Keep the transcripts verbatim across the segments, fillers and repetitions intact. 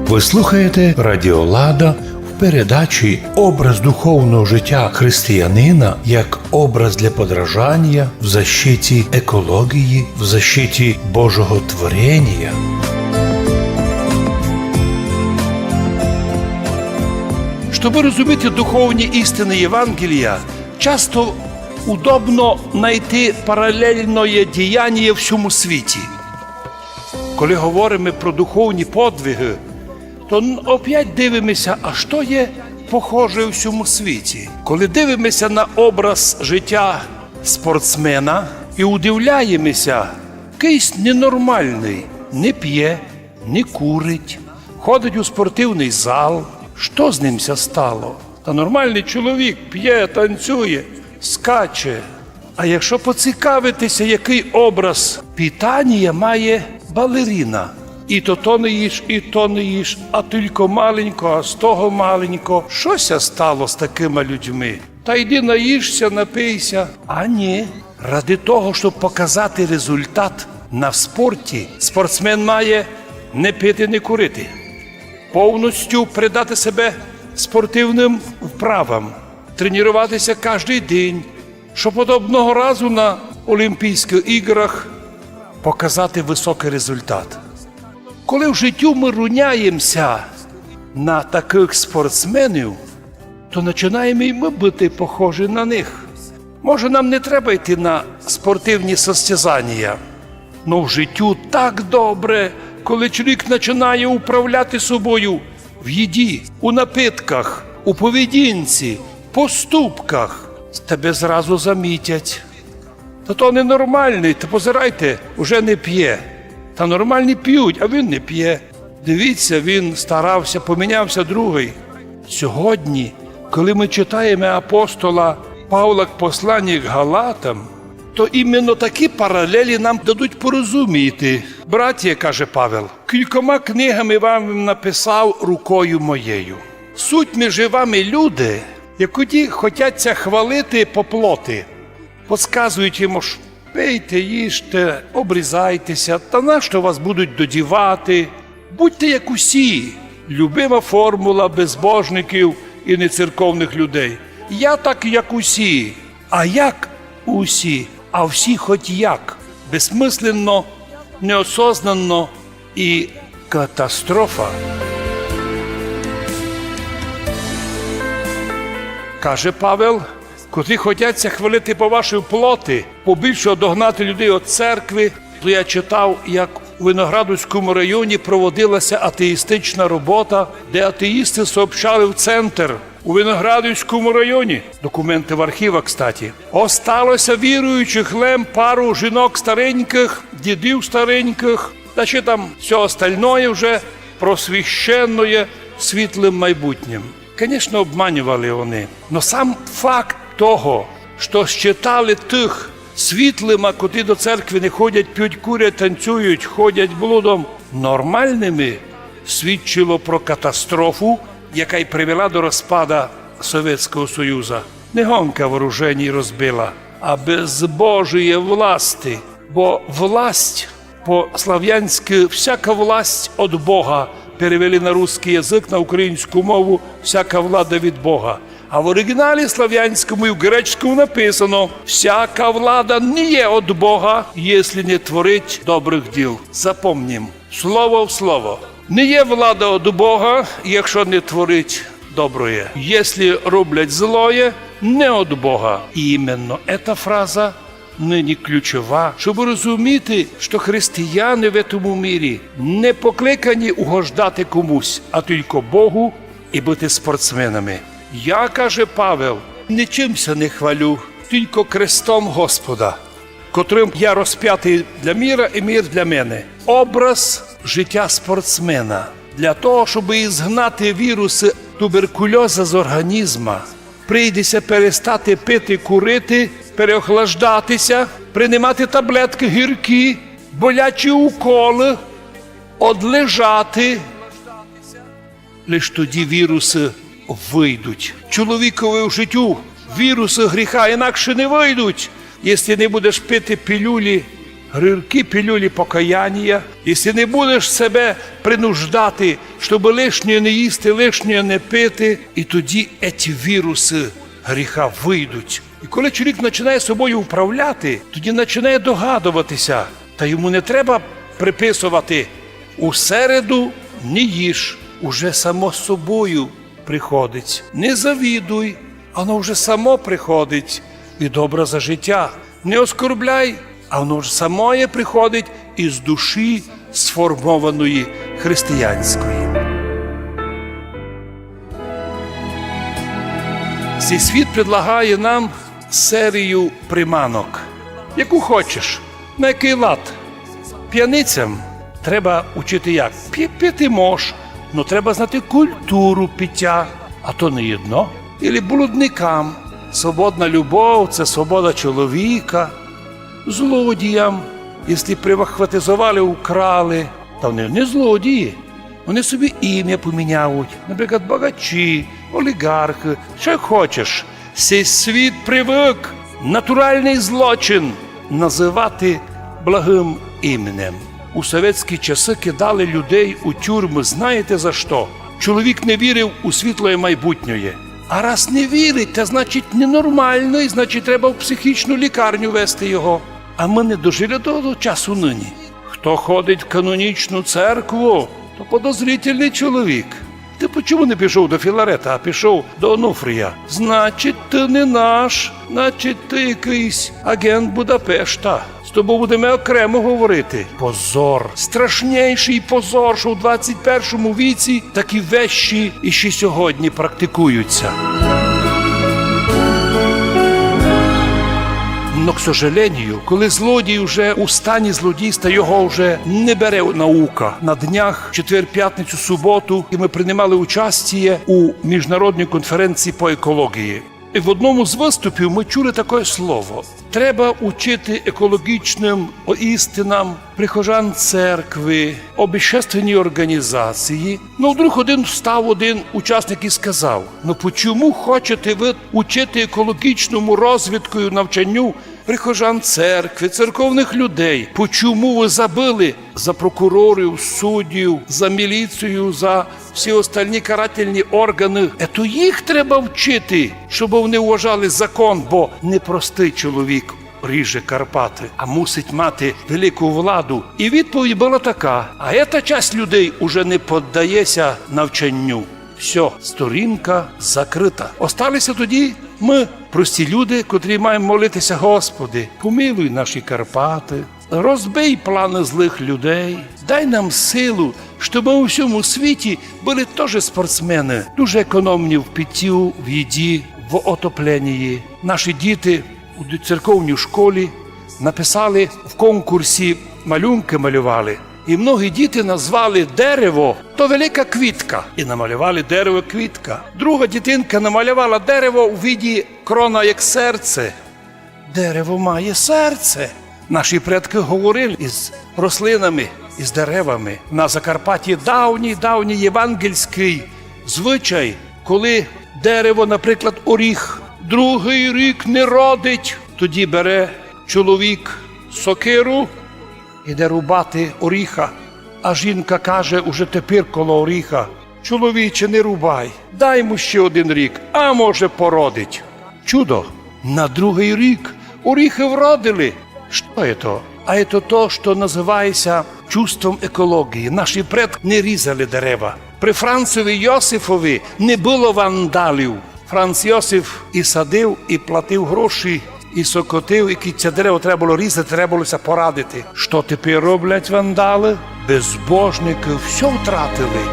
Ви слухаєте Радіо Лада в передачі «Образ духовного життя християнина як образ для подражання в защиті екології, в защиті Божого творення». Щоб розуміти духовні істини Євангелія, часто удобно знайти паралельне діяння в всьому світі. Коли говоримо про духовні подвиги, то н-, опять дивимося, а що є похоже у всьому світі. Коли дивимося на образ життя спортсмена і удивляємося, якийсь ненормальний, не п'є, не курить, ходить у спортивний зал, що з ним ся стало? Та нормальний чоловік п'є, танцює, скаче. А якщо поцікавитися, який образ питання має балерина? І то то не їж, і то не їж, а тільки маленько, а з того маленько. Що ся стало з такими людьми? Та йди наїжся, напийся. А ні. Ради того, щоб показати результат на спорті, спортсмен має не пити, не курити, повністю придати себе спортивним вправам, тренуватися кожен день, щоб от одного разу на Олімпійських іграх показати високий результат. Коли в життю ми рівняємося на таких спортсменів, то починаємо і ми бути похожі на них. Може, нам не треба йти на спортивні состязання, но в життю так добре, коли чоловік починає управляти собою в їді, у напитках, у поведінці, поступках, тебе зразу замітять. Та то ненормальний, та позирайте, уже не п'є. Та нормальні п'ють, а він не п'є. Дивіться, він старався, помінявся другий. Сьогодні, коли ми читаємо апостола Павла послання к Галатам, то іменно такі паралелі нам дадуть порозуміти. Братія, каже Павел, кількома книгами вам написав рукою моєю. Суть між вами люди, які хотять ся хвалити по плоти. Подсказують йому, ож пийте, їжте, обрізайтеся, та нащо вас будуть додівати? Будьте як усі. Любима формула безбожників і нецерковних людей. Я так, як усі. А як усі? А всі хоть як. Безсмысленно, неосознанно і катастрофа. Каже Павел, котрі хотять ся хвалити по вашій плоти, побільше одогнати людей від церкви, то я читав, як у Виноградовському районі проводилася атеїстична робота, де атеїсти сообщали в центр у Виноградовському районі. Документи в архівах, кстати. Осталося віруючих лем пару жінок стареньких, дідів стареньких, та ще там все остальное вже просвіщеноє світлим майбутнім. Конечно, обманювали вони. Но сам факт того, що считали тих світлима, котрі до церкви не ходять, п'ють, курять, танцюють, ходять блудом, нормальними, свідчило про катастрофу, яка й привела до розпада Совєтського Союза. Не гонка вооруженій розбила, а безбожіє власти. Бо власть по-славянськи всяка власть од Бога, перевели на русский язык, на українську мову, всяка влада від Бога. А в оригіналі славянському і в греческому написано: «Всяка влада не є од Бога, якщо не творить добрых діл». Запомнім слово в слово. Не є влада од Бога, якщо не творить доброє. Якщо роблять злоє, не од Бога. І іменно ета фраза нині ключова, щоб розуміти, що християни в этому мірі не покликані угождати комусь, а тілько Богу і бути спортсменами. Я, каже Павел, нічим ся не хвалю, тілько крестом Господа, котрим я розпятий для міра і мір для мене. Образ життя спортсмена. Для того, щоб ізгнати віруси туберкульоза з організма, прийдеться перестати пити, курити, переохлаждатися, приймати таблетки гіркі, болячі уколи, одлежати. Лиш тоді віруси вийдуть. Чоловікові в життю віруси гріха інакше не вийдуть, якщо не будеш пити пілюлі гіркі пілюлі покаянія, якщо не будеш себе принуждати, щоб лишнє не їсти, лишнє не пити, і тоді еті віруси гріха вийдуть. І коли чоловік починає собою управляти, тоді починає догадуватися, та йому не треба приписувати: «У середу не їж», уже само собою приходить. «Не завідуй», а воно вже само приходить від образа життя. «Не оскорбляй», а воно вже самоє приходить із душі сформованої християнської. Цей світ предлагає нам серію приманок. Яку хочеш, на який лад. П'яницям треба учити як. Пі-, пити мож, но треба знати культуру пиття, а то не єдно. Ілі блудникам. Свободна любов — це свобода чоловіка. Злодіям, якщо приватизовали, украли, та вони не злодії. Вони собі ім'я поміняють, наприклад, богачі, олігархи, що хочеш. Сей світ привык натуральный злочин называти благым іменем. У совєтські часы кидали людей у тюрмы, знаєте за што? Чоловік не вірив у світлоє майбутньоє. А раз не вірить, та значить ненормалный, значить треба в психічну лікарню вести його. А мы не дожили до того часу нині. Хто ходить в канонічну церкву, то подозрительный чоловік. Ты почому не пішов до Філарета, а пішов до Онуфрія? Значить, ты не наш, значить, ты якыйсь агент Будапешта. З тобою будеме окремо говорити. Позор. Страшнішый позор, што в двадцять першому віці такі вещі іще сьогодні практикуються. Но, к сожалению, коли злодій уже у стані злодійства, його вже не бере наука. На днях, четвер, пятницю, суботу, і мы приймали участіє у міжнародній конференції по екології. І в одному з выступів мы чули таке слово: треба учити екологічным істинам прихожан церкви, общественні організації. Но вдруг один встав, один учасник, і сказав: «Но почому хочете вы учити екологічному розвиткою, навчанню прихожан церкви, церковных людей? Почому вы забыли за прокурорів, суддів, за міліцію, за всі остальні карательні органы? Ето їх треба вчити, щоб вони уважали закон, бо непростый чоловік ріже Карпаты, а мусить мати велику владу». І відповідь была така: «А ета часть людей уже не поддається навчанню». Всьо, сторінка закрыта. Осталися тоді мы, прості люди, котрі маєме молитися: «Господи, помилуй наші Карпаты, розбий планы злых людей, дай нам силу, щоб мы у всьому світі были тоже спортсмены». Дуже економні в питтю, в їді, в отопленії. Наші діти у д-, церковній школі написали в конкурсі, малюнкы малювали. І многі діти назвали дерево то велика квітка. І намалювали дерево квітка. Друга дітинка намалювала дерево у виді крона, як серце. Дерево має серце. Наші предкы говорили із рослинами, із деревами. На Закарпатті давній, давній євангельськый звичай, коли дерево, наприклад, оріх, другый рік не родить, тоді бере чоловік сокиру, іде рубати оріха. А жінка каже уже тепер коло оріха: «Чоловіче, не рубай, дай му ще один рік, а може породить». Чудо! На другый рік оріхы вродили. Што є то? А є то то, што называє ся чувством екології. Наші предкы не різали дерева. При Францови Йосифови не было вандалів. Франц Йосиф і садив, і платив гроші, і сокотив, і кідь се дерево треба было різати, треба было ся порадити. Што тепер роблять вандалы? Безбожникы всьо втратили.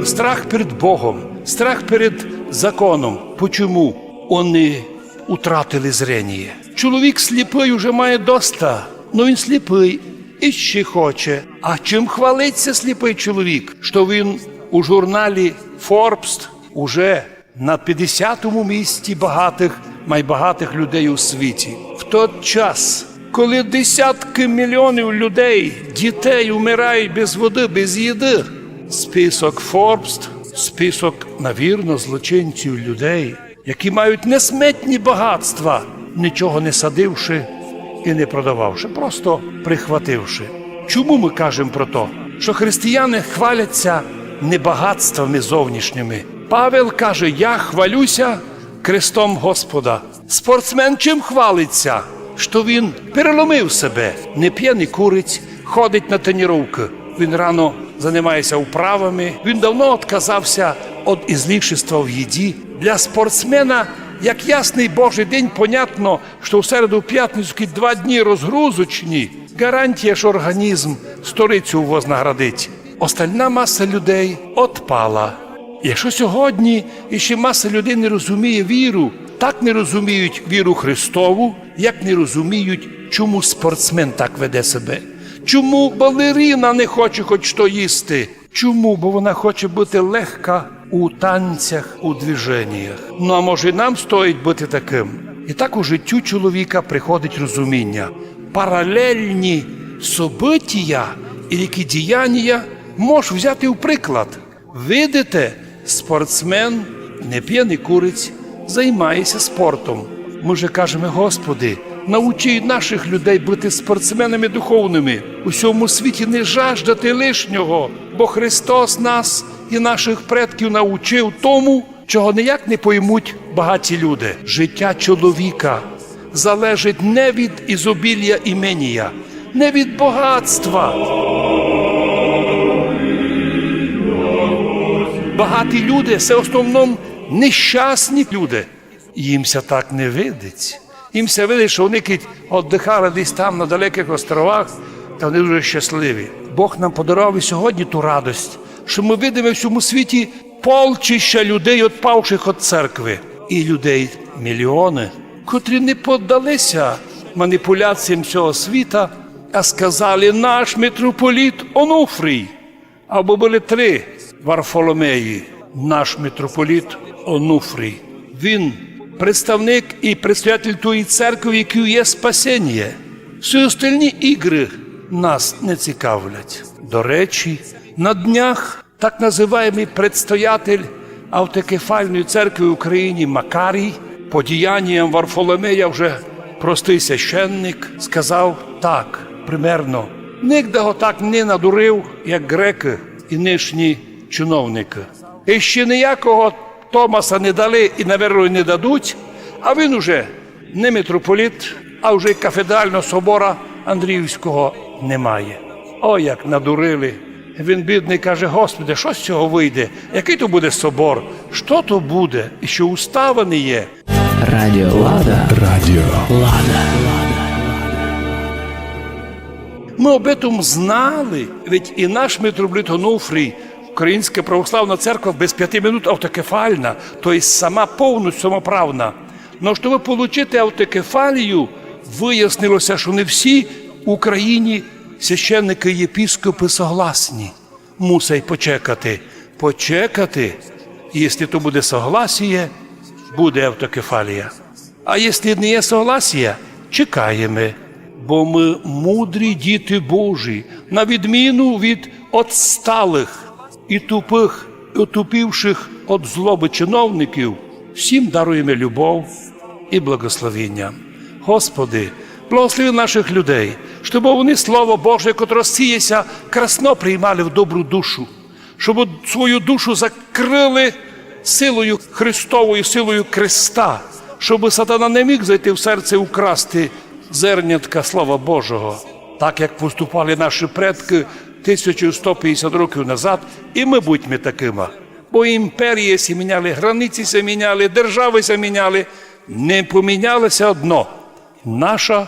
Страх перед Богом, страх перед законом. Почому они утратили зрение? Чоловік сліпый уже має доста, но він сліпый, іщи хоче. А чим хвалить ся сліпый чоловік? Што він у журналі Forbes уже на пятдесятому місці багатых, майбагатых людей у світі. В тот час, коли десяткы мільйонів людей, дітей умирають без воды, без їды, список Forbes, список, навірно, злочинців людей, які мають несметні багатства, нічого не садивши і не продававши, просто прихвативши. Чому ми кажемо про то, що християни хваляться не багатствами зовнішніми? Павел каже: «Я хвалюся крестом Господа». Спортсмен чим хвалиться? Що він переломив себе, не п'є, не курить, ходить на тренировки. Він рано займається вправами. Він давно отказався від излишества в їді. Для спортсмена, як ясный Божий день, понятно, що в середу, в пятницю, коли два дні розгрузочні, гарантія, що організм сторицю вознаградить. Остальна маса людей отпала. Якщо сьогодні іще маса людей не розуміє віру, так не розуміють віру Христову, як не розуміють, чому спортсмен так веде себе, чому балерина не хоче хоч што їсти. Чому? Бо вона хоче бути легка у танцях, у движеніях. Ну, а може, і нам стоїть бути таким? І так у життю чоловіка приходить розуміння. Паралельні события і які діяння мож взяти в приклад. Видите, спортсмен не п'є, не курить, займається спортом. Ми же кажеме: «Господи, научи наших людей быти спортсменами духовными, у сьому світі не жаждати лишнього, бо Христос нас і наших предків научив тому, чого ніяк не поймуть багаті люди». Життя чоловіка залежить не від ізобілія іменія, не від богатства. Багаті люди — це в основному нещасні люди. Їм ся так не видить. Їм ся видить, що вони кидь отдыхали десь там на далеких островах, та вони дуже щасливі. Бог нам подарував і сьогодні ту радость, що ми видиме в сьому світі полчища людей, отпавших від церкви, і людей мільйони, котрі не поддалися маніпуляціям сього світа, а сказали: «Наш митрополіт Онуфрій». Або были три Варфоломеї: наш митрополіт Онуфрій. Він представник і предстоятель тої церкви, в якій є спасеніє. Всі остальні ігры нас не цікавлять. До речі, на днях так называємый предстоятель автокефальної церкви в Україні Макарій, по діянням Варфоломея, вже простый священник, сказав так, примерно: «Нигде го так не надурив, як грекы і нынішні чиновникы». Іщи ниякого Томаса не дали і, наверно, не дадуть, а він уже не митрополіт, а вже й кафедрального собора Андріївського не має. О, як надурили! Він, бідный, каже: «Господи, што з сього выйде? Якый то буде собор? Што то буде? І ще устава не є». Радіо Лада. Радіо Лада. Мы об этом знали, ведь і наш митрополіт Онуфрій, Українська православна церква без пяти минут автокефальна, то єсть сама повноцю самоправна. Но щоб получити автокефалію, выяснило ся, што не всі в Україні священникы і єпископы согласні. Мусять почекати. Почекати. Єсли то буде согласіє, буде автокефалія. А єсли не є согласія, чекаєме. Бо мы мудрі діти Божі, на відміну від отсталых і тупых, і отупівшых од злобы чиновників, всім даруєме любов і благословіння. Господи, благослови наших людей, щоб вони Слово Боже, котре сіє ся, красно приймали в добру душу, щоб свою душу закрыли силою Христовою, силою креста, щоб сатана не міг зайти в серце украсти зернятка Слова Божого, так як поступали наші предкы тисячу сто пятдесят років назад, і мы будьме такыма. Бо імперії ся міняли, границі ся міняли, державы ся міняли, не поміняло ся одно: наша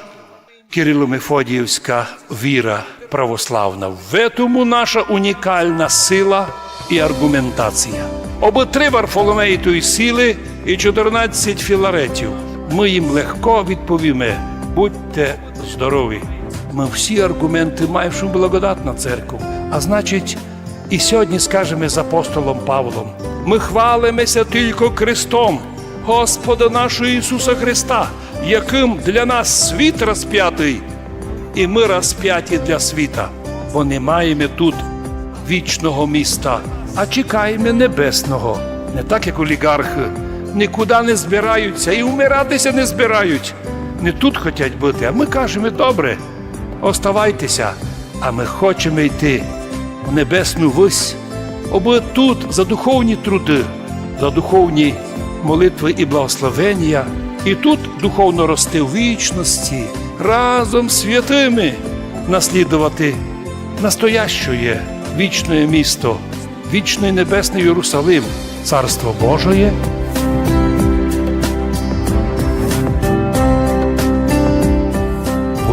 кирило-мефодіївська віра православна. В этому наша унікална сила і арґументація. Обы три Варфоломеї тої силы і чотирнадцять Філаретів. Мы їм легко відповіме: будьте здорові. Мы всі арґументы маєме, што благодатна церква. А значить, і сьогодні скажеме з апостолом Павлом: «Мы хвалиме ся тілько крестом Господа нашого Ісуса Христа, якым для нас світ розпятый, і мы розпяті для світа». Бо не маєме тут вічного міста, а чекаєме небесного. Не так, як оліґархы. Никуды не збираються і вмирати ся не збирають. Не тут хотять быти, а мы кажеме: добре, оставайте ся, а мы хочеме йти в небесну высь, обы тут за духовні труды, за духовні молитвы і благословенія, і тут духовно рости в вічности, разом з святыми наслідовати настоящоє вічноє місто, вічный небесный Єрусалим, Царство Божоє.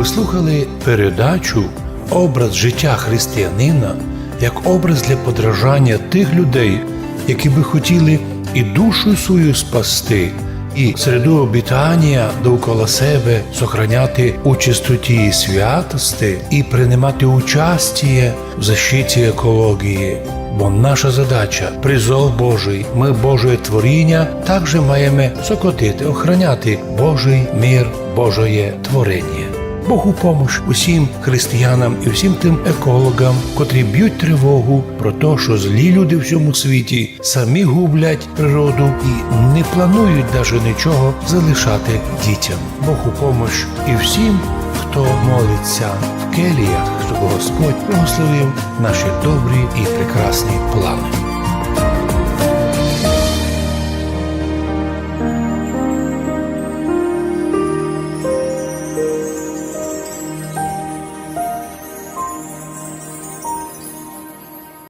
Вы слухали передачу «Образ життя християнина» як образ для подражаня тых людей, які бы хотіли і душу свою спасти, і середу обітанія довкола себе сохраняти у чистоті і святости, і принимати участіє в защиті екології. Бо наша задача, призов Божий, мы Божоє творіня, также маєме сокотити, охраняти Божий мир, Божоє твореніє. Бог у помощ усім християнам і всім тым екологам, котрі бють тривогу про то, што злі люди в сьому світі самі гублять природу і не планують даже ничого залишати дітям. Бог у помощ і всім, хто молить ся в келіях, щоб Господь благословив наші добрі і прекрасні планы.